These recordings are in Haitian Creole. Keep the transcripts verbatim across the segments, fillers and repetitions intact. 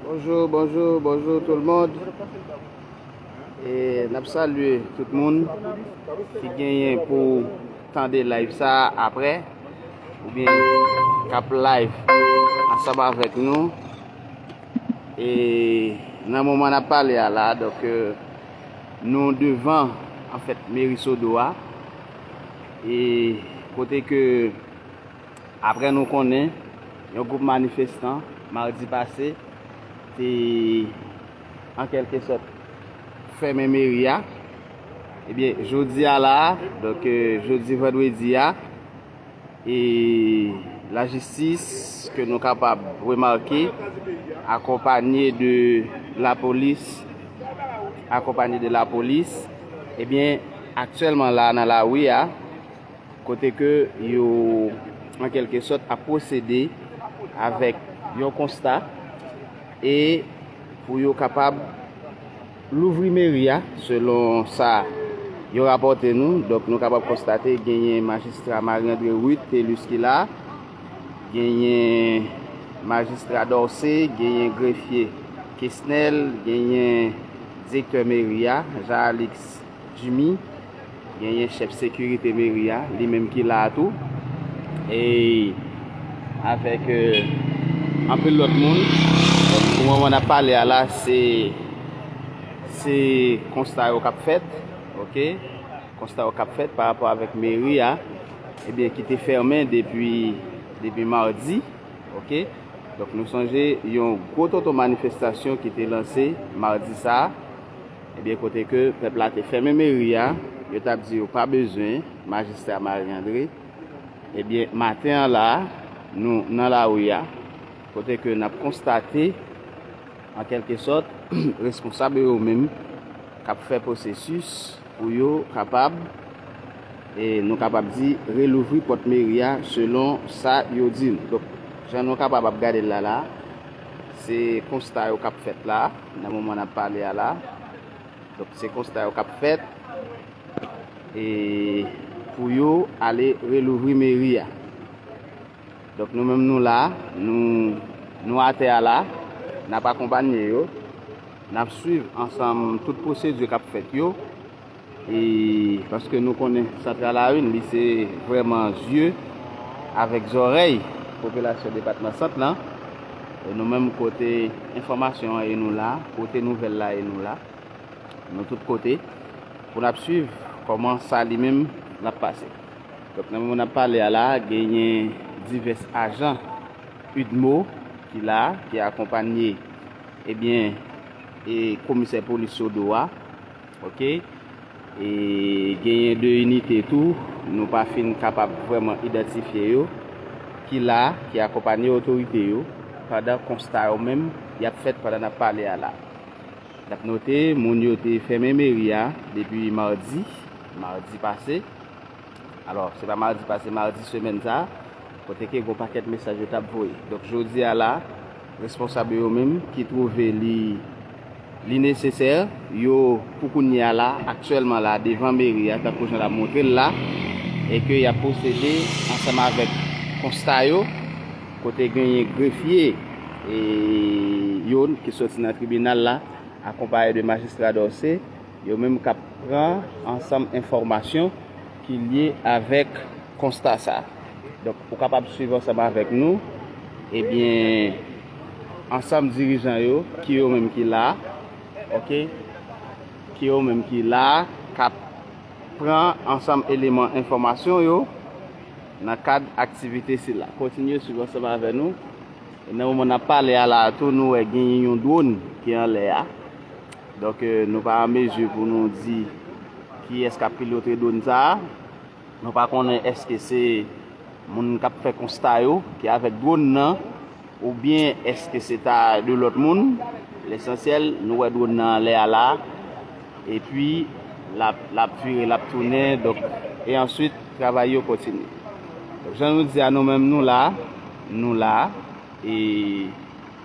Bonjou, bonjou, bonjou tout le monde. E n ap salye tout moun ki genyen pou tande live sa a apre, oubyen k ap live ansanm avèk nou. E nan moman n ap pale a la, donk, euh, nou devan, anfèt, meri Sodo a. E kote ke, apre nou konnen, yon gwoup manifestan, madi pase, te, an kèlke sòt, fèmen meri a. Ebyen, jodi a la, donk, euh, jodi vandredi a, e lajistis, ke nou kapab remake, akonpanye de lapolis, akonpanye de lapolis, ebyen, aktyèlman la nan lari a, kote ke yo, an kèlke sòt, ap pwosede avèk yon konsta e pou yo kapab louvri meri a, selon sa yo rapòte nou. Donk, nou kapab konstate genyen majistra Marie André Ruth Thelus ki la, genyen majistra Dorcé, genyen grefye Kesnel, genyen direktè meri a, Jean Alix Jimmy, genyen chèf sekirite meri a, li menm ki la a tou. E avèk, euh, anpil lòt moun. Pou moman n ap pale a la, se, se konsta yo k ap fèt, oke? Konsta yo k ap fèt pa rapò avèk meri a, ebyen, ki te fèmen depi, depi madi, oke? Donk, nou sonje yon gwo tonton manifestasyon ki te lanse madi sa a, ebyen, kote ke pèp la te fèmen meri a, yo t ap di yo pa bezwen majistra Marie André. Ebyen, maten an la, nou nan lari a, kote ke n ap konstate, an kèlke sòt, responsab yo menm k ap fè pwosesis pou yo kapab, e nou kapab di, relouvri pòt meri a, selon sa yo di n. Donk, jan nou kapab ap gade l la la, se konsta yo k ap fèt la, nan moman n ap pale a la. Donk, se konsta yo k ap fèt, e pou yo ale relouvri meri a. Donk, nou menm nou la, nou, nou atè a la, n ap akonpanye yo, n ap swiv ansanm tout pwosedi k ap fèt yo, e paske nou konnen Central Lawin, li se vrèman zye avèk zòrèy popilasyon depatman Sant lan. E nou menm, kote enfòmasyon an e nou la, kote nouvèl la e nou la, nou tout kote, pou n ap swiv kòman sa li menm l ap pase. Donk, nan moman n ap pale a la, genyen divès ajan udmo ki la, ki akonpanye, ebyen, e komisè polis Sodo a, oke? E genyen de inite tou, nou pa fin kapab vrèman idantifye yo, ki la, ki akonpanye otorite yo, pandan konsta yo menm, y ap fèt pandan n ap pale a la. N ap note, moun yo te fèmen meri a depi madi, madi pase. Alò, se pa madi pase, madi semèn sa a, kote ke gon pakèt mesaj yo t ap voye. Donk, jodi a la, responsab yo menm ki twouve li, li nesesè, yo, pou kounye a la, aktyèlman la, devan meri a, tankou jan l ap montre l la, e ke y ap pwosede ansanm avèk konsta yo, kote genyen grefye, e, youn ki soti nan tribinal la, akonpaye de majistra Dorcé, yo menm k ap pran ansanm enfòmasyon ki lye avèk konsta sa a. Donk, ou kapab swiv ansanm avèk nou, ebyen, ansanm dirijan yo, ki yo menm ki la, oke, ki yo menm ki la, k ap pran ansanm eleman enfòmasyon yo nan kad aktivite sila. Kontinye swiv ansanm avè nou. E nan moman n ap pale a la a tou, nou wè genyen yon dwòn ki anlè a. Donk, euh, nou pa an mezi pou nou di kiyès k ap pilote dwòn sa a. Nou pa konnen èske se moun k ap fè konsta yo ki avèk dwòn nan, oubyen èske se ta de lòt moun. Lesansyèl, nou wè dwòn nan anlè a la, epi l ap, l ap vire, l ap tounen, donk, e answit, travay yo kontinye. Donk, jan nou di a, nou menm, nou la, nou la, e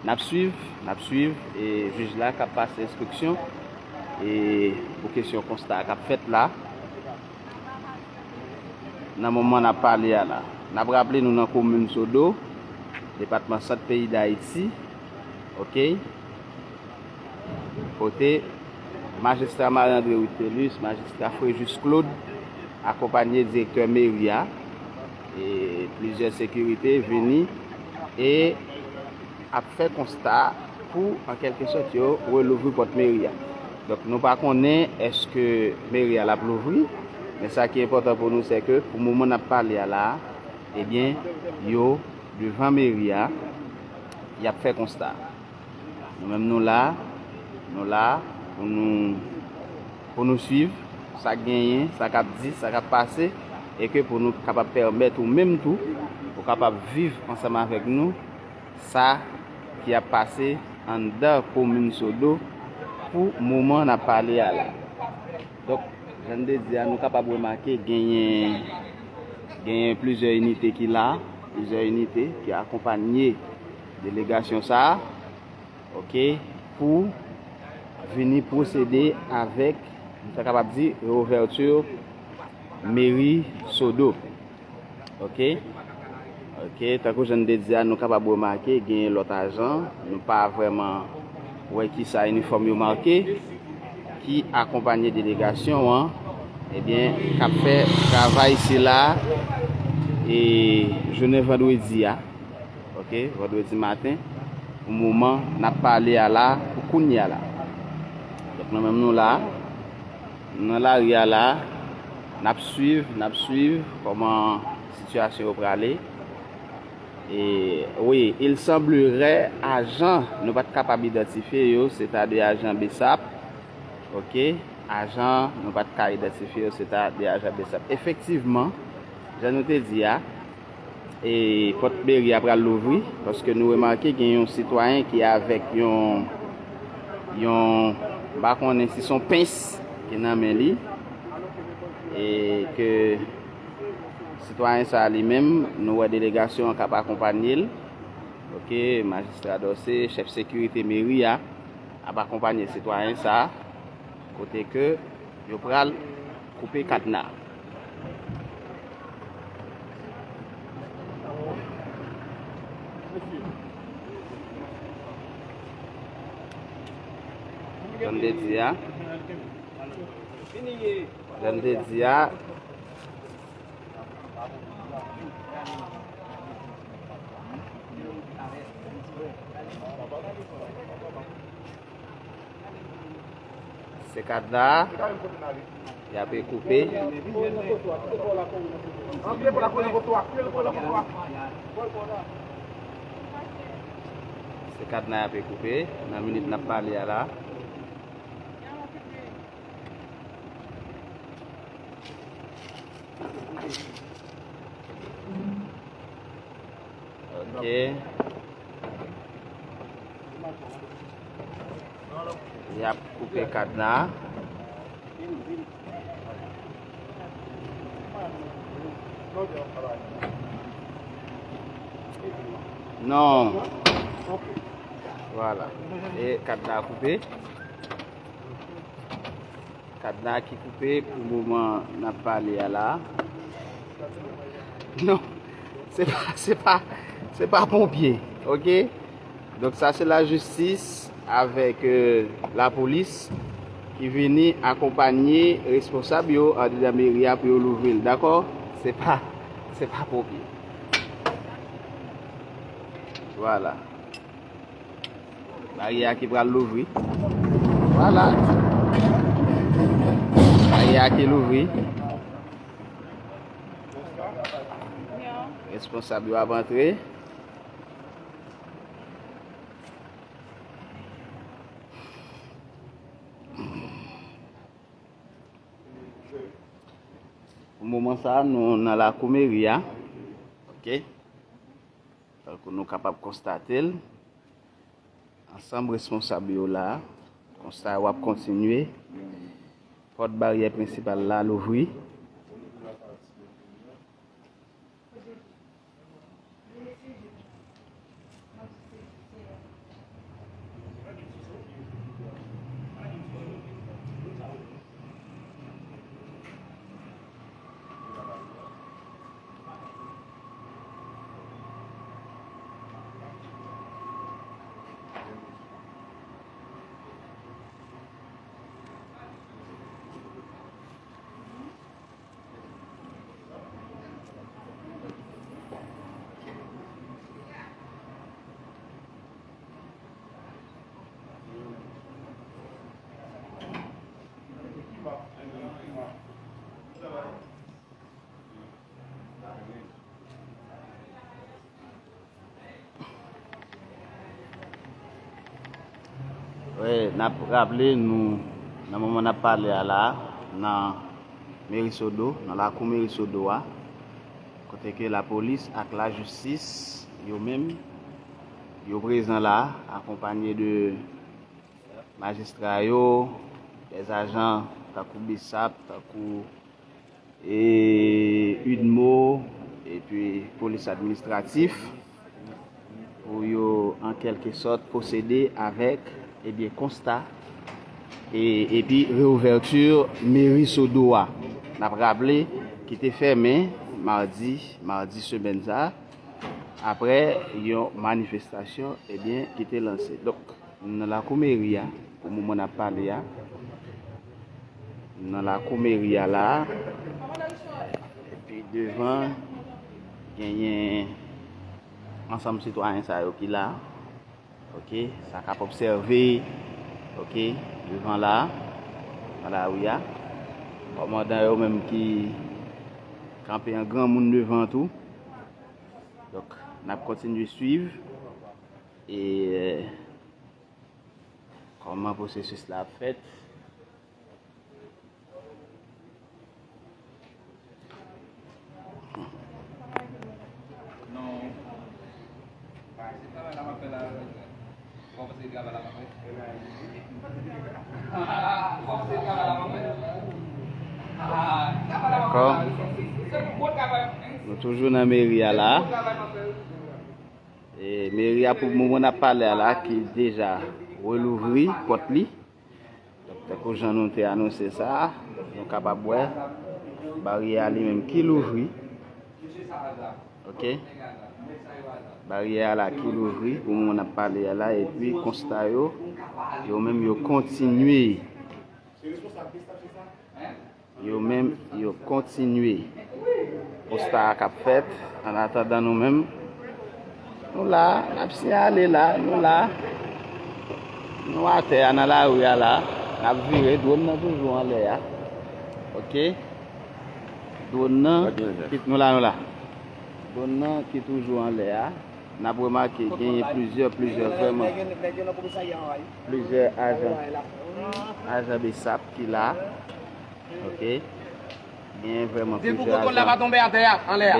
n ap swiv, n ap swiv, e jij la k ap pase enstriksyon, e pou kesyon konsta k ap fèt la, nan moman n ap pale a la. N ap raple nou nan komin Sodo, depatman Sant peyi Dayiti, oke, kote majistra Marie André Rutelus, majistra Fréjus Claude, akonpanye direktè meri a, e plizyè sekirite vini e ap fè konsta pou, an kèlke sòt, yo relouvri pòt meri a. Donk, nou pa konnen èske meri a l ap louvri, men sa ki enpòtan pou nou, se ke pou moman n ap pale a la a, ebyen, yo devan meri a, y ap fè konsta. Nou menm, nou la, nou la pou nou, pou nou swiv sa k genyen, sa k ap di, sa k ap pase, e ke pou nou kapab pèmèt ou menm tou, ou kapab viv ansanm avèk nou sa ki ap pase anndan komin Sodo pou moman n ap pale a la. Donk, jan n te di a, nou kapab remake genyen, genyen plizyè inite ki la, plizyè inite ki akonpanye delegasyon sa a, oke, pou vini pwosede avèk, nou ta kapab di, reouvèti meri Sodo. Oke? Oke, tankou jan n te di a, nou kapab remake, genyen lòt ajan, nou pa vrèman wè kisa inifòm yo make, ki akonpanye delegasyon an, ebyen, k ap fè travay sila, e jounen vandredi a, oke, vandredi maten, pou moman n ap pale a la, pou kounye a la. Donk, nou menm, nou la, nan lari a la, n ap swiv, n ap swiv kòman sitiyasyon yo prale. E, wi, il semblerait ajan, nou pa t kapab idantifye yo, se ta de ajan BSAP, oke, ajan, nou pa t ka idantifye yo, se ta de ajan BSAP. Efektivman, jan nou te di a, e pòt meri a pral louvri, paske nou remake gen yon sitwayen ki avèk yon, yon, m pa konnen si se yon pens ki nan men li, e ke sitwayen sa a li menm, nou wè delegasyon an k ap akonpanye l, oke, majistra Dorcé, chèf sekirite meri a, ap akonpanye sitwayen sa a, kote ke yo pral koupe kadna. Jan m te di a, jan m te di a, se kadna a, y ape koupe. Se kadna y ape koupe nan minit n ap pale a la. Ok. Y ap koupe kadna. Non. Vwala. E kadna koupe. Kadna ki koupe pou moman n ap pale a la. Non, se pa, se pa, se pa ponpye, ok? Donk sa se lajistis avèk, euh, lapolis ki vini akonpanye responsab yo andedan meri a pou yo louvri l, dakò? Se pa, se pa ponpye. Vwala. Baryè a ki pral louvri. Vwala. Baryè a ki louvri. Responsab yo ap antre. Pou moman sa a, nou nan lakou meri a. Ok. Tankou nou kapab konstate l, ansanm responsab yo la, konsta yo ap kontinye. Pòt baryè prensipal la louvri. N ap raple nou, nan moman n ap pale a la, nan meri Sodo, nan lakou meri Sodo a, kote ke lapolis ak lajistis, yo menm, yo prezan la, akonpanye de majistra yo, dèzajan tankou BSAP, tankou e, UDMO, epi polis administratif, pou yo, an kèlke sòt, pwosede avèk, ebyen, konsta, e, epi reouvèti meri Sodo a. N ap raple, ki te fèmen madi, madi semèn sa a, apre yon manifestasyon, ebyen, ki te lanse. Donk, nan lakou meri a, pou moman n ap pale a, nan lakou meri a la, epi devan, genyen ansanm sitwayen sa yo ki la, oke, sa k ap obsève, oke, devan la, nan lari a. Kòmandan yo menm ki kanpe an granmoun devan tou. Donk, n ap kontinye swiv e, kòman pwosesis la ap fèt. Dakò. Nou toujou nan meri a la. E meri a, pou moman n ap pale a la, ki deja relouvri pòt li. Donk, tankou jan nou te anonse sa, nou kapab wè, baryè a li menm ki louvri. Oke? Baryè a la ki louvri, pou moman n ap pale a la, epi konsta yo, yo menm yo kontinye. Yo menm, yo kontinye konsta a k ap fèt. Annatandan, nou menm, nou la, n ap siyale la, nou la. Nou atè a, nan lari a la, n ap vire, dwòn nan toujou anlè a. Oke? Dwòn nan, ki, nou la, nou la. Dwòn nan ki toujou anlè a. N ap remake genyen plizyè, plizyè vrèman, plizyè ajan, ajan BSAP ki la. Oke. Genyen vrèman plizyè ajan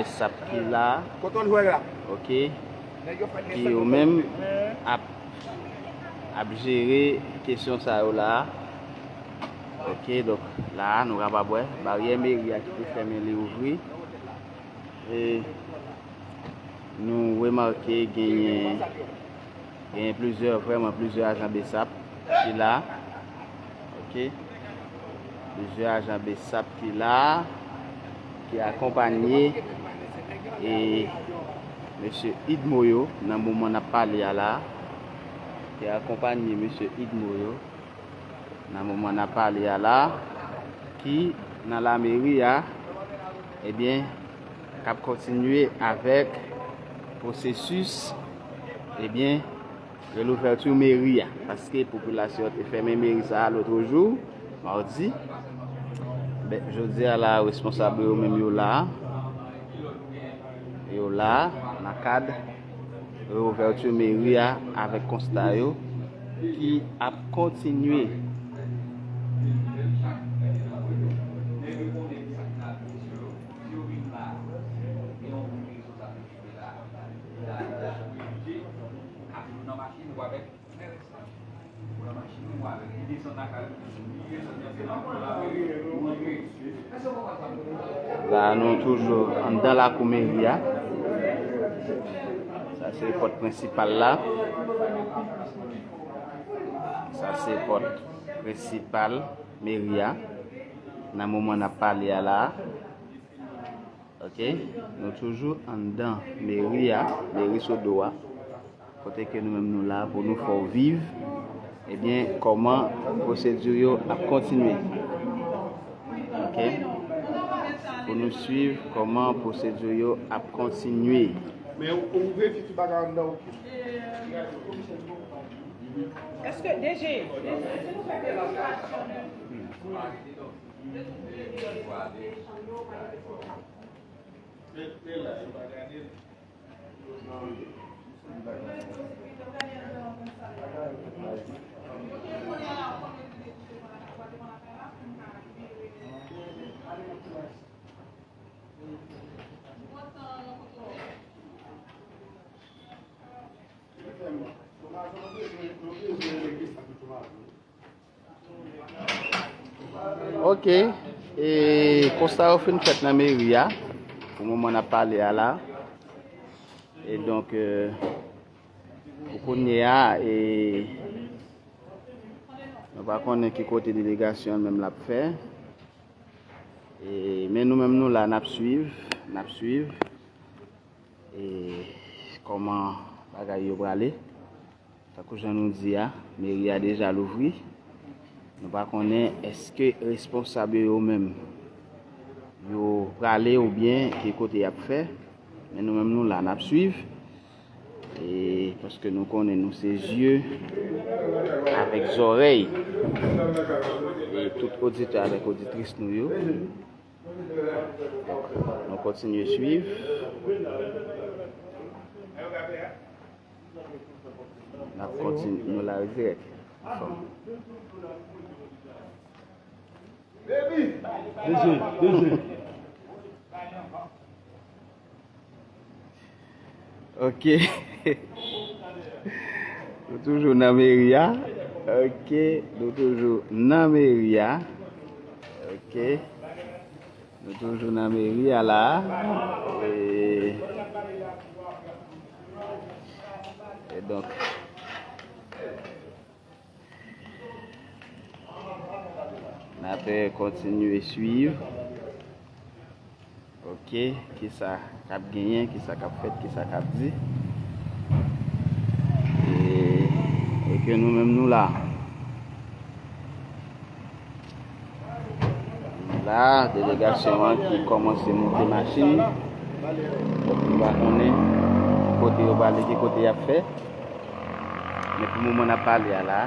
BSAP ki la. Oke. Ki yo menm ap, ap jere kesyon sa yo la. Oke, donk la, nou kapab wè, baryè meri a ki te fèmen, li ouvri. E nou remake genyen, genyen plizyè, vrèman plizyè ajan BSAP ki la. Oke. Plizyè ajan BSAP ki la, ki akonpanye e mesye UDMO yo nan moman n ap pale a la. Ki akonpanye mesye UDMO yo nan moman n ap pale a la, ki nan lameri a, ebyen, k ap kontinye avèk pwosesis, ebyen, relouvèti meri a, paske popilasyon te fèmen meri sa a lòt jou, madi. Ben, jodi a la, responsab yo menm yo la. Yo la, nan kad reouvèti meri a avèk konsta yo ki ap kontinye. La, nou toujou anndan lakou meri a. Sa se pòt prensipal la. Sa se pòt prensipal meri a. Nan moman n ap pale a la. Oke, nou toujou anndan meri a, meri Sodo a, kote ke nou menm nou la pou nou fè w viv, ebyen, kòman pwosedi yo ap kontinye. Oke, pou nou swiv kòman pwosedi yo ap kontinye. Men ou, ou vye fi ti bagay anndan ou. Èske D G, si nou fè demonstrasyon de Ok. E konsta yo fin fèt nan meri a pou moman n ap pale a la. E donk, euh, pou kounye a, e nou pa konnen ki kote delegasyon an menm l ap fè. E, men nou menm nou la, n ap swiv, n ap swiv. E kòman bagay yo prale. Tankou jan nou di a, meri a deja louvri. Nou pa konnen èske responsab yo, yo menm yo prale oubyen ki kote y ap fè. Men nou menm nou la, n ap swiv. E paske nou konnen nou se zye avèk zòrèy e tout oditè avèk oditris nou yo. Donk, nou kontinye swiv. N ap kontinye, nou la dirèk. Anfòm. D J, D J. Ok. Nou toujou nan meri a. Ok. Nou toujou nan meri a. Ok. Nou toujou nan meri a la. E, e donk, n ap kontinye swiv. Ok, kisa k ap genyen, kisa k ap fèt, kisa k ap di. E, e ke nou menm nou la. La, delegasyon an ki kòmanse monte machin. Donk, nou pa konnen ki kote yo prale, ki kote y ap fè. Men pou moman n ap pale a la,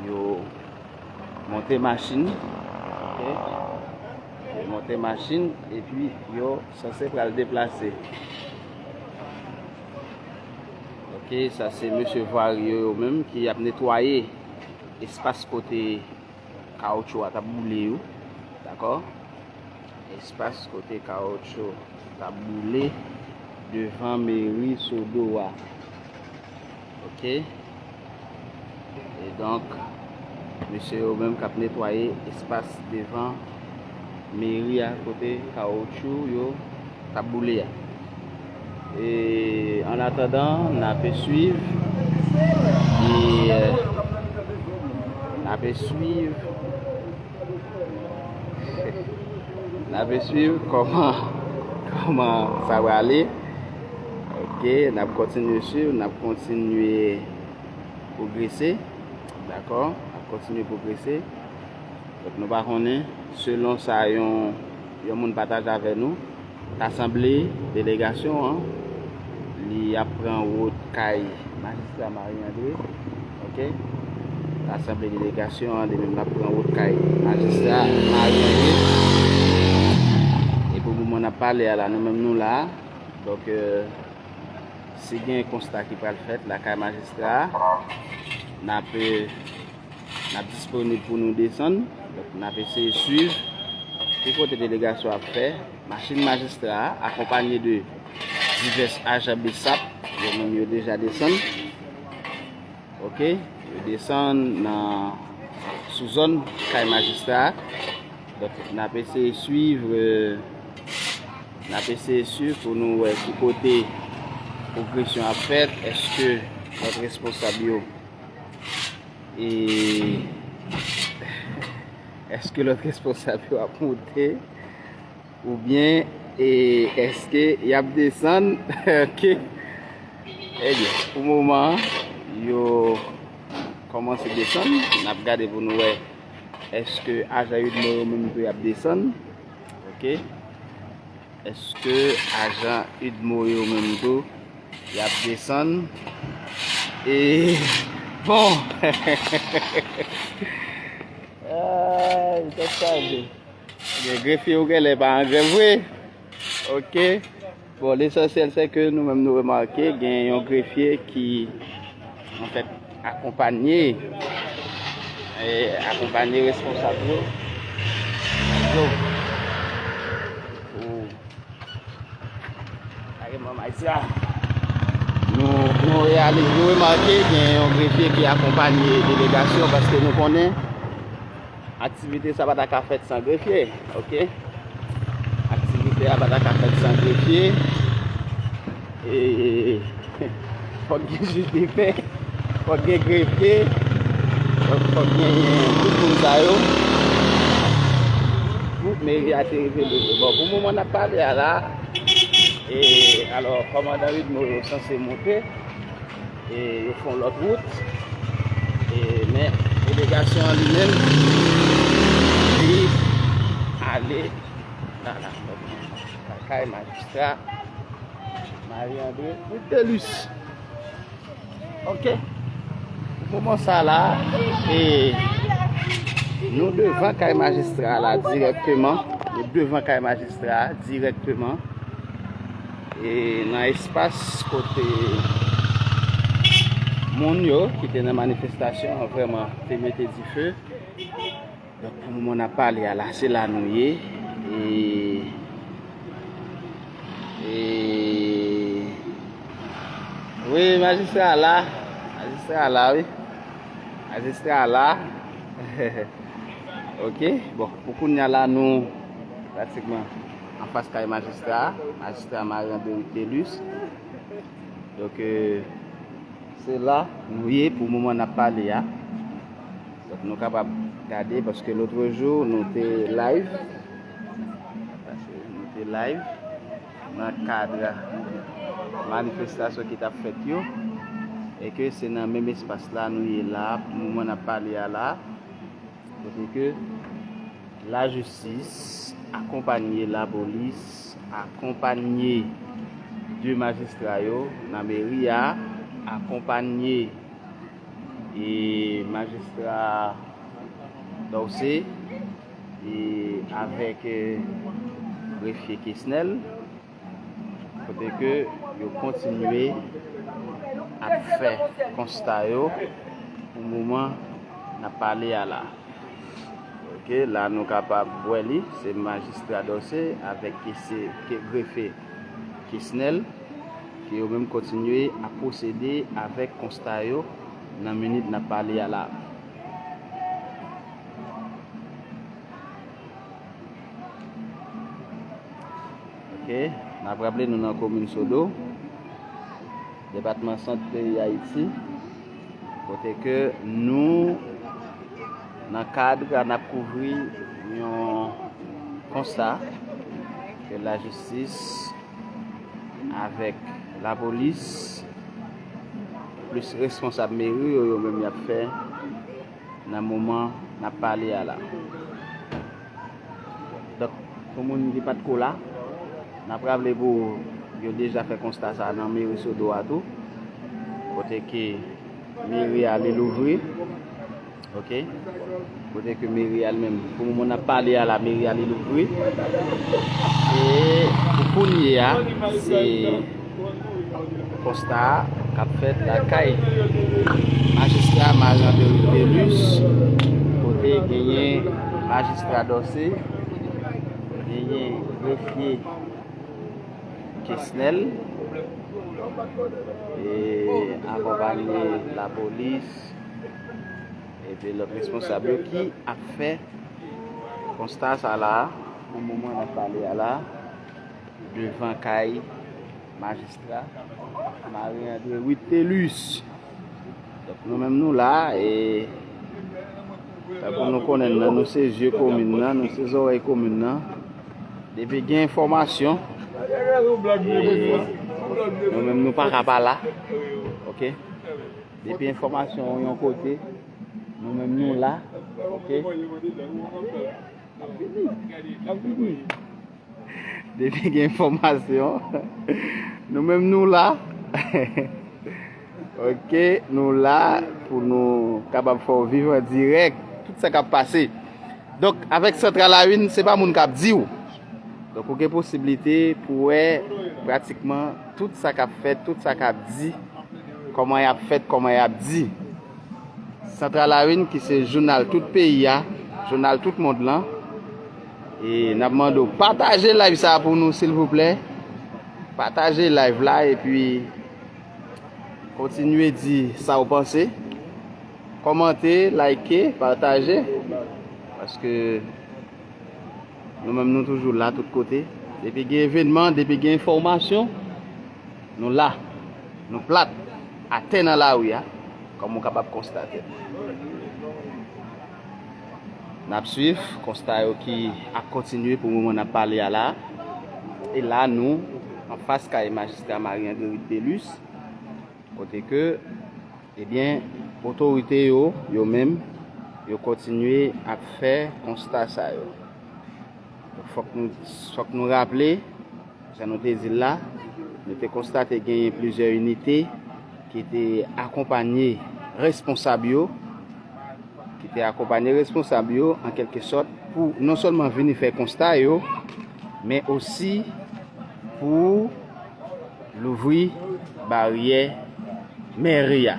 yo monte machin. Ok. Yo monte machin, epi yo sanse pral deplase. Ok, sa se mesye vwari yo, yo menm ki ap netwaye espas kote kawotchou a t ap boule yo. Dakò? Espas kote kawotchou t ap boule devan meri Sodo a. Ok. E donk, mesye yo menm k ap netwaye espas devan meri a kote kawotchou yo t ap boule a. E an atandan, n ape swiv. E, euh, n ape swiv. N ape swiv kòman, kòman sa prale. Ok, n ap kontinye swiv, n ap kontinye pwogrese. Dakò? N ap kontinye pwogrese. Donk, nou pa konnen, selon sa yon, yon moun pataje avè nou, ta sanble delegasyon an, li ap pran wout kay majistra Marie André. Ok? Ta sanble delegasyon an, li menm l ap pran wout kay majistra Marie André. E pou moman n ap pale a la, nou menm nou la. Donk, euh, si gen konsta ki pral fèt lakay majistra a, n ap, euh, n ap disponib pou nou desann. Donk, n ap eseye swiv ki kote delegasyon ap fè. Machin majistra a, akonpanye de divès ajan BSAP, yo menm yo deja desann. Ok, yo desann nan, sou zòn kay majistra a. Donk, n ap eseye swiv, euh, n ap eseye swiv pou nou wè ki kote pwogresyon ap fèt. Èske lòt responsab yo, e, èske lòt responsab yo ap monte? Oubyen, e, èske y ap desann? Ok. Ebyen, pou moman, yo kòmanse desann. N ap gade pou nou wè èske ajan UDMO yo menm tou y ap desann. Ok. Èske ajan UDMO yo menm tou y ap desann? E, bon. Ay, tèt chaje. Ebyen, grefye yo genlè pa an grèv vre. Ok. Bon, lesansyèl, se ke nou menm nou remake, gen yon grefye ki, anfèt, akonpanye, e, akonpanye responsab yo. Yo. Pou Gade manman isi a. Nou Nou reyalize, nou remake gen yon grefye ki akonpanye delegasyon, paske nou konnen aktivite sa pa ta ka fèt san grefye, oke? Aktivite a pa ta ka fèt san grefye. E fòk gen jij de pè, fòk gen grefye, fòk, fòk gen tout moun sa yo. Tout meri a te rive leve. Bon, pou moman n ap pale a la, e alò, kòmandan Widmo yo sanse monte, e yo fè yon lòt wout. E, men, delegasyon an li menm, li ale la, la, lakay majistra Marie André Wittelus. Oke. Pou moman sa la, e nou devan kay majistra la dirèkteman. Nou devan kay majistra dirèkteman. E nan espas kote moun yo ki te nan manifestasyon an vrèman te mete dife. Donk, pou moman n ap pale a la, se la nou ye. E, e, wi, majistra la. Majistra la, wi. Majistra la. Oke, bon, pou kounye a la, nou pratikman anfas kay majistra, majistra Marie André Wittelus. Donk, e, se la nou ye pou moman n ap pale a. Donk, nou kapab gade, paske lòt jou, nou te live. Paske nou te live nan kad manifestasyon ki t ap fèt yo. E ke se nan menm espas la nou ye la, pou moman n ap pale a la. Kote ke lajistis akonpanye lapolis, akonpanye de majistra yo nan meri a, akonpanye, e, majistra Dorcé, e, avèk, e, grefye Kesnel, kote ke yo kontinye ap fè konsta yo pou moman n ap pale a la. Oke, la nou kapab wè li, se majistra Dorcé avèk kese-, ke-, grefye Kesnel, ke yo menm kontinye ap pwosede avèk konsta yo nan minit n ap pale a la. Oke, n ap raple nou nan komin Sodo, depatman Sant peyi Ayiti, kote ke nou, nan kad n ap kouvri yon konsta ke lajistis avèk lapolis, plis responsab meri yo, yo menm y ap fè nan moman n ap pale a la. Donk, pou moun ki pa t ko la, n ap raple pou yo deja fè konsta sa nan meri Sodo a tou, kote ke meri a li louvri, oke? Kote ke meri a li menm, pou moman n ap pale a la, meri a li louvri. E pou kounye a, se konsta k ap fèt lakay majistra Marie André Wittelus, kote genyen majistra Dorcé, genyen grefye Kesnel, e akonpanye lapolis, epi lòt responsab yo ki ap fè konsta sa la, pou moman n ap pale a la, devan kay majistra Marie André Wittelus. Donk, nou menm nou la, e tankou nou konnen l nan, nou se zye komin nan, nou se zòrèy komin nan. Depi gen enfòmasyon, e nou menm nou pa ka pa la, oke? Depi enfòmasyon yon kote, nou menm nou la, oke? N ap vini, n ap vini. Depi gen enfòmasyon, nou menm nou la. Oke, nou la pou nou kapab fè w viv an dirèk tout sa k ap pase. Donk, avèk Central Lawin, se pa moun k ap di w. Donk, ou gen posiblite pou wè pratikman tout sa k ap fèt, tout sa k ap di, kòman y ap fèt, kòman y ap di. Central Lawin, ki se jounal tout peyi a, jounal tout mond lan. E n ap mande w pataje live sa a pou nou, silvouplè. Pataje live la, epi Kontinye di sa w panse. Kòmante, like, pataje. Paske nou menm nou toujou la tout kote. Depi gen evènman, depi gen enfòmasyon, nou la. Nou plat, atè nan lari a, kòm ou kapab konstate. N ap swiv konsta yo ki ap kontinye pou moman n ap pale a la. E la, nou anfas kay majistra Marie Angélique Delus, kote ke, ebyen, otorite yo, yo menm, yo kontinye ap fè konsta sa yo. Fòk nou, fòk nou raple, jan nou te di l la, nou te konstate genyen plizyè inite ki te akonpanye responsab yo, ki te akonpanye responsab yo, an kèlke sòt, pou non sèlman vini fè konsta yo, men osi pou louvri baryè meri a.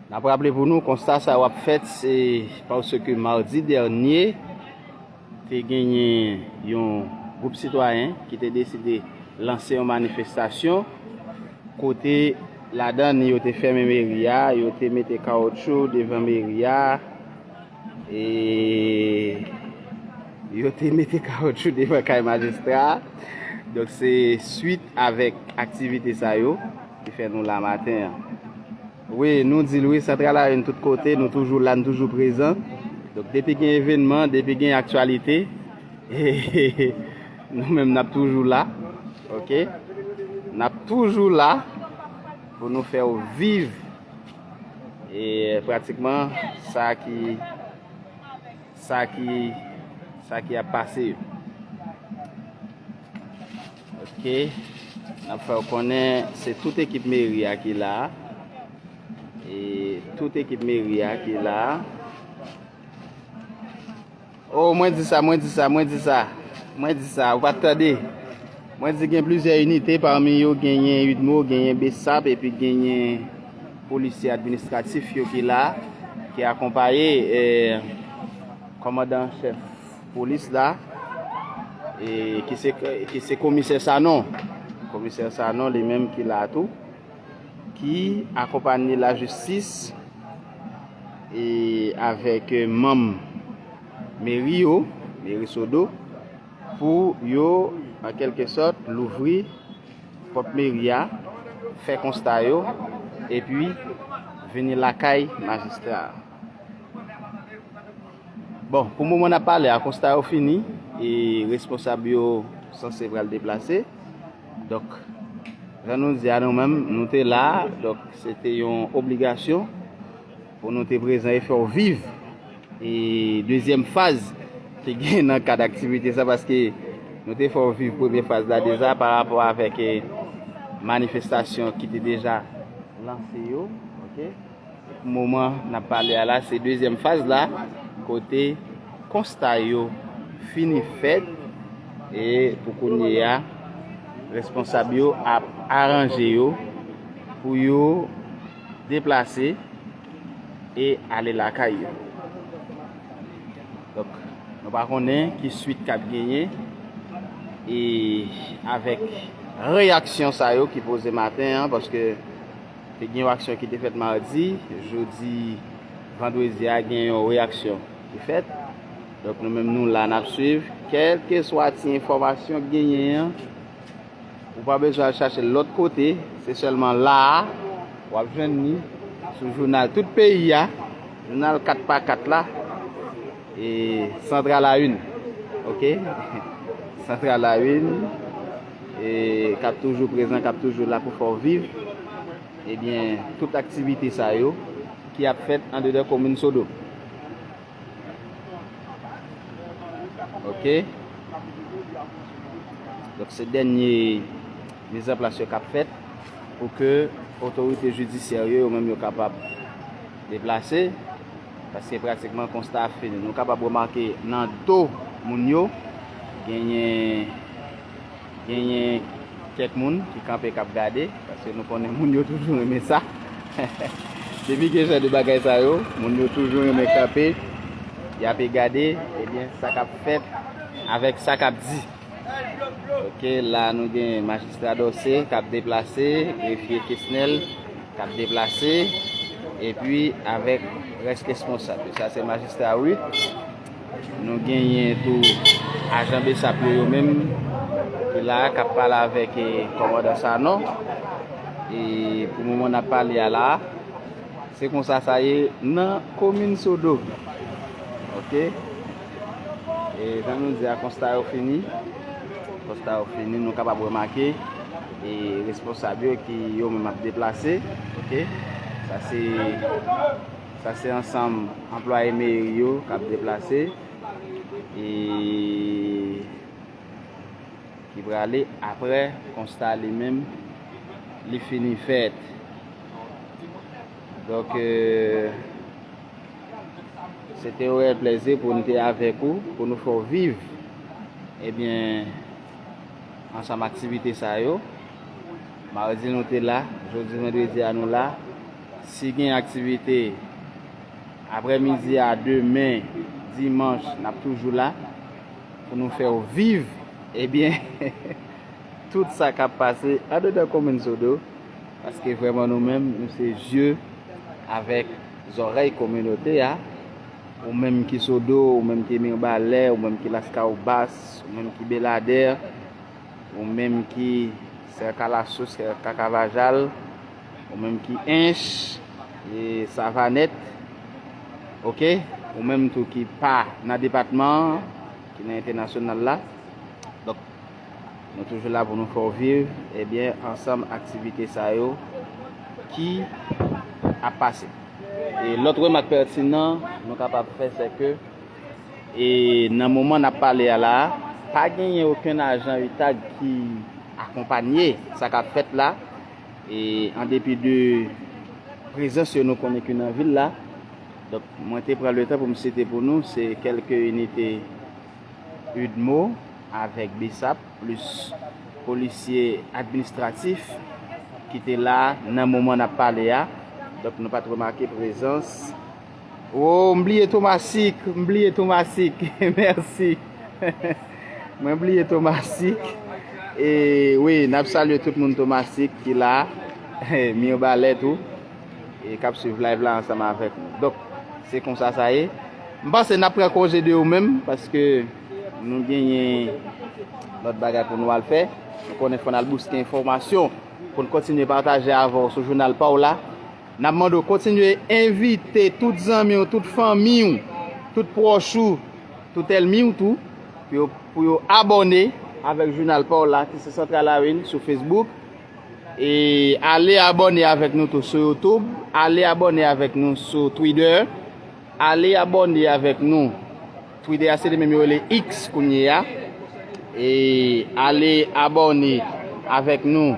N ap raple pou nou, konsta sa yo ap fèt, se paske madi dènye, te genyen yon gwoup sitwayen ki te deside lanse yon manifestasyon, kote ladan yo te fèmen meri a, yo te mete kawotchou devan meri a, e yo te mete kawotchou devan kay majistra a. Donk, se swit avèk aktivite sa yo ki fè nou la maten an. Wi, nou di l wi, Santral Ayen tout kote, nou toujou la, nou toujou prezan. Donk, depi gen evènman, depi gen aktyalite, nou menm n ap toujou la, oke? N ap toujou la pou nou fè w viv, e, pratikman, sa ki, sa ki, sa ki ap pase yo. Oke. N ap fè w konnen se tout ekip meri a ki la. E tout ekip meri a ki la. Oh, mwen di sa, mwen di sa, mwen di sa. Mwen di sa, ou pa t tande. Mwen di gen plizyè inite, pami yo genyen UDMO, genyen BSAP, epi genyen polisye administratif yo ki la, ki akonpaye, eh, kòmandan chèf polis la, e ki se, ki se komisè Sanon. Komisè Sanon li menm ki la tou, ki akonpanye lajistis e avèk, eh, manm meri yo, meri Sodo, pou yo, an kèlke sòt, louvri pòt meri a, fè konsta yo, epi vini lakay majistra a. Bon, pou moman n ap pale a, konsta yo fini, e responsab yo sanse pral deplase. Donk, jan nou di a, nou menm, nou te la, donk, se te yon obligasyon pou nou te prezan e fè w viv, e dezyèm faz ki gen nan kad aktivite sa, paske nou te fè w viv premye faz la deja pa rapò avèk, e, manifestasyon ki te deja lanse yo, oke? Moman n ap pale a la, se dezyèm faz la, kote konsta yo fini fèt, e pou kounye a, responsab yo ap aranje yo pou yo deplase e ale lakay yo. Donk, nou pa konnen ki swit k ap genyen, e avèk reyaksyon sa yo ki poze maten an, paske te gen yon aksyon ki te fèt madi, jodi, vandredi a, gen yon reyaksyon ki fèt. Donk, nou menm, nou la, n ap swiv. Kèlkeswa ti enfòmasyon k genyen an, ou pa bezwen al chache l lòt kote, se sèlman la a, w ap jwenn li sou jounal tout peyi a, jounal kat pa kat la, e Santral A Youn, oke? Santral A Youn, e k ap toujou prezan, k ap toujou la pou fè w viv, ebyen, tout aktivite sa yo ki ap fèt andedan komin Sodo. Oke? Donk, se dènye mizanplas yo k ap fèt. Pou ke otorite jidisyè yo, yo menm yo kapab deplase, paske pratikman konsta a fini. Nou kapab remake nan do moun yo, genyen, genyen kèk moun ki kanpe k ap gade, paske nou konnen moun yo toujou renmen sa. Depi gen jan de bagay sa yo, moun yo toujou renmen kanpe, y ape gade, ebyen, sa k ap fèt avèk sa k ap di. Ok, la nou gen majistra Dòse k ap deplase, grefye Kesnel k ap deplase, epi avèk rès responsab yo. Sa se majistra Ruth. Nou genyen tou ajan besap yo, yo menm ki la, k ap pale avèk, eh, kòmandan Sanon. E pou moman n ap pale a la, se konsa sa ye nan komin Sodo. Ok? E jan nou di a, konsta yo fini. Konsta yo fini, nou kapab remake, e responsab yo ki yo menm ap deplase. Ok? Sa se, sa se ansanm anplwaye meri yo k ap deplase. E ki prale apre konsta li menm li fini fèt. Donk, euh, se te yon reyèl plèzi pou nou te avèk ou, pou nou fè w viv, ebyen, ansanm aktivite sa yo. Madi nou te la, jodi vandredi a nou la. Si gen aktivite aprèmidi a, demen, dimanch, n ap toujou la pou nou fè w viv, ebyen, tout sa k ap pase andedan komin Sodo, paske vrèman nou menm, nou se zye avèk zòrèy kominote a. Ou menm ki Sodo, ou menm ki Mibalè, ou menm ki Laskawobas, ou menm ki Beladè, ou menm ki Sèkalaso, Sèkakavajal, ou menm ki Ench, e Savanèt, ok? Ou menm tou ki pa nan depatman an, ki nan entènasyonal la. Donk, nou toujou la pou nou fè w viv, ebyen, ansanm aktivite sa yo ki ap pase. E lòt remak pètinan nou kapab fè, se ke, e nan moman n ap pale a la a, pa genyen okenn ajan UTAG ki akonpanye sa k ap fèt la. E an depi de prezans yo nou konnen ki nan vil la. Donk, mwen te pran letan pou m site pou nou, se kèlke inite UDMO avèk BSAP, plis polisye administratif ki te la nan moman n ap pale a. Donk, nou pa t remake prezans. Oh, m bliye Tomasik, m bliye Tomasik. Mèsi. Mwen bliye Tomasik. E wi, n ap salye tout moun Tomasik ki la. Mibalè tou. E k ap swiv live la ansanm avèk nou. Donk, se konsa sa ye. M panse n ap pran konje de ou menm, paske nou genyen lòt bagay pou nou al fè. Nou konnen fò n al bouske enfòmasyon pou n kontinye pataje avè w sou jounal pa w la. N ap mande w kontinye envite tout zanmi w, tout fanmi w, tout pwòch ou, tout ènmi w tou, pou yo, pou yo abòne avèk jounal pa w la ki se Central Lawin sou Facebook. E ale abòne avèk nou tou sou YouTube, ale abòne avèk nou sou Twitter, ale abòne avèk nou. Twitter a se li menm yo rele X kounye a. E ale abòne avèk nou.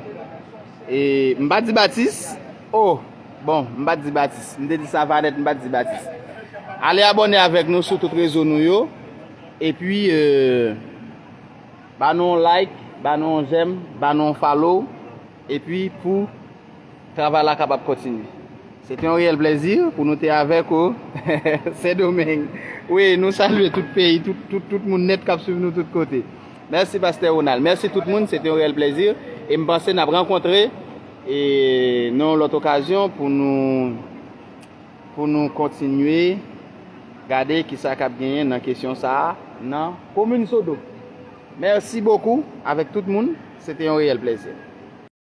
E m pa di Batis. Oh, bon, m pa di Batis. M te di Savanèt, m pa di Batis. Ale abòne avèk nou sou tout rezo nou yo. Epi, euh, ba nou yon like, ba nou yon j'aime, ba nou yon follow. Epi pou travay la kapab kontinye. Se te yon reyèl plèzi pou nou te avèk ou, Sendomeng. Wi, nou salye tout peyi, tout, tout, tout moun nèt k ap swiv nou tout kote. Mèsi, Pastè Ronald. Mèsi tout moun, se te yon reyèl plèzi. E m panse n ap rankontre, e, nan yon lòt okazyon pou nou, pou nou kontinye gade kisa k ap genyen nan kesyon sa a nan komin Sodo. Mèsi bokou avèk tout moun. Se te yon reyèl plèzi.